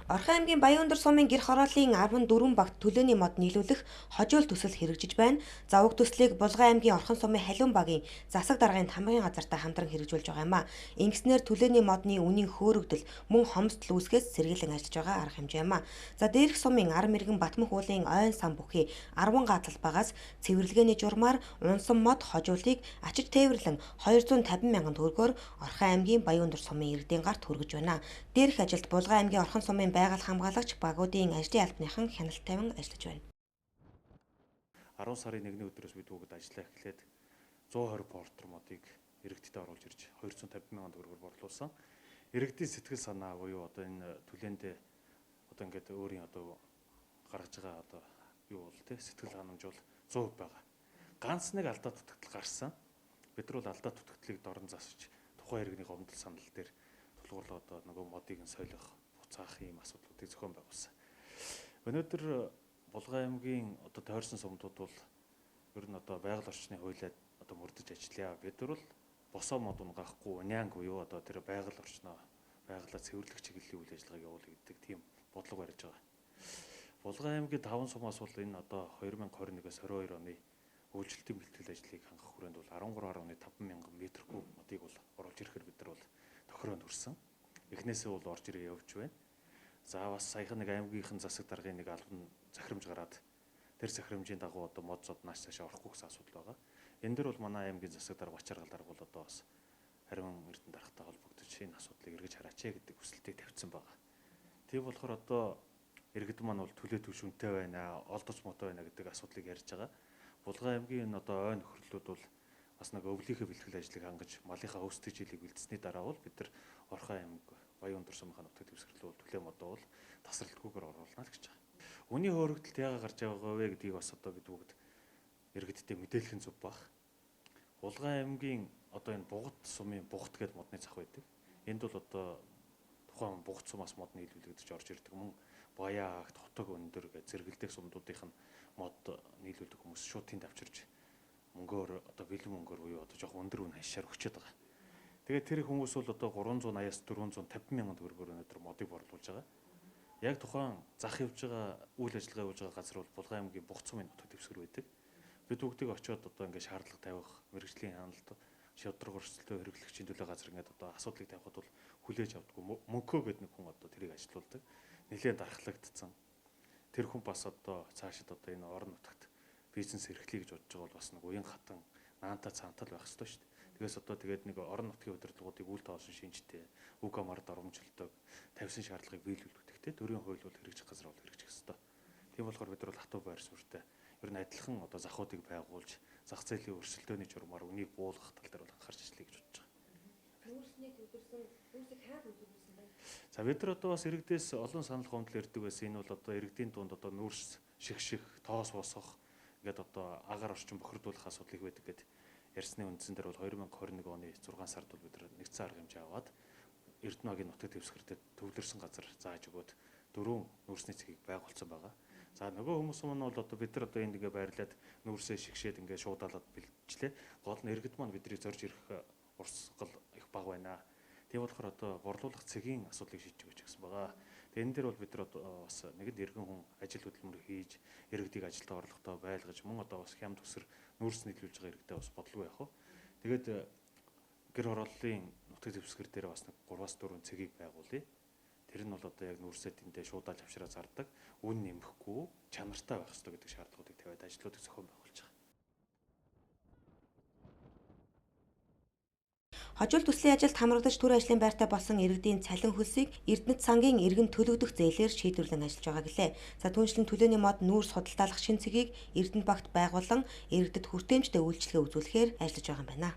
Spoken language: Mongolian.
Орхон аймгийн Баян-Өндөр сумын гэр хорооллын 14 багт төлөөний мод нийлүүлэх хожуул төсөл хэрэгжиж байна. За уг төслийг Булган аймгийн Орхон сумын Халиун багийн засаг даргын тамгын газартай хамтран хэрэгжүүлж байгаа юм а. Ингэснээр төлөөний модны үнийн хөөрөгдөл мөн хомсдол үүсгэхээс сэргийлэн ажиллаж байгаа арга хэмжээ юм а. За дээрх сумын Армэргэн Батмөх уулын ойн сан бүхий 10 гатлал багаас цэвэрлэгээний журмаар унсан мод хожуулыг ачиж тээвэрлэн 250 мянган төгрөгөөр Орхон аймгийн Баян-Өндөр сумын иргэдийн гарт хүргэж байна. Дээрх ажилд Булган аймгийн Орхон сумын байгаль хамгаалагч багуудын ажлын албаныхан хяналт тавин ажиллаж байна. 10 сарын 1-ний өдрөөс бид бүгд ажиллаа эхлээд 120 портер модыг иргэдтэй оруулж ирж 250 мянган төгрөгөөр борлуулсан. Иргэдийн сэтгэл санаа буюу одоо энэ түлээндээ одоо ингээд өөрийн одоо гаргаж байгаа одоо юу бол тэ сэтгэл ханамж бол 100% байгаа. Ганц нэг алдаа дутагдал гарсан. Бид нар бол алдаа дутагдлыг дорн засаж тухайн иргэний гомдол санал дээр тулгуурлаа одоо нөгөө модыг нь солих буцаах ийм асуудлуудыг зохион байгуулсан. Өнөөдөр Булган аймгийн одоо тойрсон сумдууд бол ер нь одоо байгаль орчны хуулиад одоо мөрдөж ажиллая. Бид нар бол босоо мод унгаахгүй унианг буюу одоо тэр байгаль орчноо байгалаа цэвэрлэх чиглэлийн үйл ажиллагааг явуулъя гэдэг тийм бодлого барьж байгаа. Булган аймгийн 5 сумаас бол энэ одоо 2021-ээс 22 оны үйлчлэлтийн бэлтгэл ажлыг хангах хүрээнд бол 13.5 мянган метр куб модыг бол оруулж ирэхээр бид нар бол тохироонд хүрсэн. Эхнээсээ бол орж ирээ явж байна. За бас саяхан нэг аймгийнхэн засаг даргын нэг албан захирамж гараад тэр захирамжийн дагуу одоо мод зод нааш цаашаа орохгүй гэсэн асуудал байгаа. Энэ дэр бол манай аймгийн засаг дарга Бачаргал дарга бол одоо бас Хариун Эрдэнэ даргатай холбогдож энэ асуудлыг эргэж хараач гэдэг хүсэлтийг тавьсан байгаа. Тийм болохоор одоо иргэд маань бол төлөө түвшинтэй байна, олдоц муутай байна гэдэг асуудлыг ярьж байгаа. Булган аймгийн энэ одоо ой нөхөрлүүд бол бас нэг өвлийнхээ бэлтгэл ажлыг хангаж малынхаа өвсдөг жилийг бэлдсэний дараа бол бид нар Орхон аймаг Баян-Өндөр сумынхаа нутаг дэвсгэр рүү төлөө модоо бол тасралтгүйгээр оруулна л гэж байгаа. Үнийн хөөрөгдөлт яагаад гарч байгаа вэ гэдгийг бас одоо бид бүгд иргэдтэй мэдээлэх нь зөв баг. Булган аймгийн одоо энэ Бугат сумын Бугат гэдэг модны зах байдаг. Энд бол одоо тухайн Бугат сумаас мод нийлүүлэгдэж орж ирдэг. Мөн Баяа агт, Хотог өндөр гэж зэрэгэлдэх сумдуудынх нь мод нийлүүлдэг хүмүүс шууд тэнд авчирч мөнгөөр одоо бэлэн мөнгөөр буюу одоо жоохон өндөр үн хашаар өгчөөд байгаа. Тэгээд тэр хүмүүс бол одоо 380-аас 450 мянган төгрөгөөр өнөөдөр модыг борлуулж байгаа. Яг тухайн зах явж байгаа үйл ажиллагаа явуулж байгаа газар бол Булган аймгийн Бугат сумын нутаг дэвсгэр байдаг. Бид бүгдийг очиод одоо ингээд шаардлага тавих, мэргэжлийн хяналт, шударга өрсөлдөө хэрэглэгчийн төлөө газар ингээд одоо асуудлыг тавихад бол хүлээж авдаггүй. Мөнхөө гэдэг нэг хүн одоо тэрийг ажилуулдаг. Нэлээд дархлагдсан. Тэр хүн бас одоо цаашид одоо энэ орон нутагт бизнес эрхлэе гэж бодож байгаа бол бас нэг уян хатан наанта цаантал байх ёстой шүү дээ. Тэгээс одоо тэгээд нэг орон нутгийн удирдлагуудыг үл тоолсон шинжтэй, үг амаар доромжилдог, тавьсан шаардлагыг биелүүлдэг те төрийн хууль бол хэрэгжих газар бол хэрэгжих ёстой. Тийм болохоор бид нар бол хатуу байр суурьтай ер нь адилхан одоо захуудыг байгуулж зах зээлийн өрсөлдөөний журмаар үнийг буулгах тал дээр бол анхаарч ажиллая гэж бодож байгаа. Нүүрсний төвлөрсөн нүүрсийг хаана төвлөрүүлсэн бэ? За бид нар одоо бас иргэдээс олон санал гомдол ирдэг байсан. Энэ бол одоо иргэдийн дунд одоо нүүрс шигших, тоос босгох ингээд одоо агаар орчин бохирдуулах асуудал их байдаг гэдэг ярьсны үндсэн дээр бол 2021 оны 6 сард бол бид нэгдсэн арга хэмжээ аваад Эрдэнэ багийн нутаг дэвсгэртээ төвлөрсөн газар зааж өгөөд 4 нүүрсний цэгийг байгуулсан байгаа. За нөгөө хүмүүс маань бол одоо бид нар одоо энд ингээ байрлаад нүүрсээ шигшээд ингээ шуудаалаад бэлтжлээ. Гол нь иргэд маань бидний зорж ирэх урсгал их бага байна. Тийм болохоор одоо борлуулах цэгийн асуудлыг шийдэж өгч гэсэн байгаа. Тэгээ энэ дээр бол бид нар одоо бас нэгд иргэн хүн ажил хөдөлмөр хийж иргэдийг ажилдаа орлохдоо байлгаж мөн одоо бас хямд төсөр нүүрс нийлүүлж байгаа иргэдээ бас бодлого яах вэ? Тэгээд гэр хорооллын нутаг дэвсгэр дээр бас нэг 3-4 цэгийг байгуулъя. Тэр нь бол одоо яг нүүрсээ тэндээ шуудаалж авчираа зардаг, үн нэмэхгүй, чанартай байх ёстой гэдэг шаардлагуудыг тавиад ажлуудыг зохион байгуулж байгаа. Хожуул төслийн ажилд хамрагдаж төр ажлын байртай болсон иргэдийн цалин хөлсийг Эрдэнэт сангийн иргэн төлөгдөх зээлээр шийдвэрлэн ажиллаж байгаа гэлээ. За түүнчлэн төлөөний мод нүүрс худалдаалах шин цэгийг Эрдэнэт багт байгуулан иргэдэд хүртээмжтэй үйлчилгээ үзүүлэхээр ажиллаж байгаа юм байна.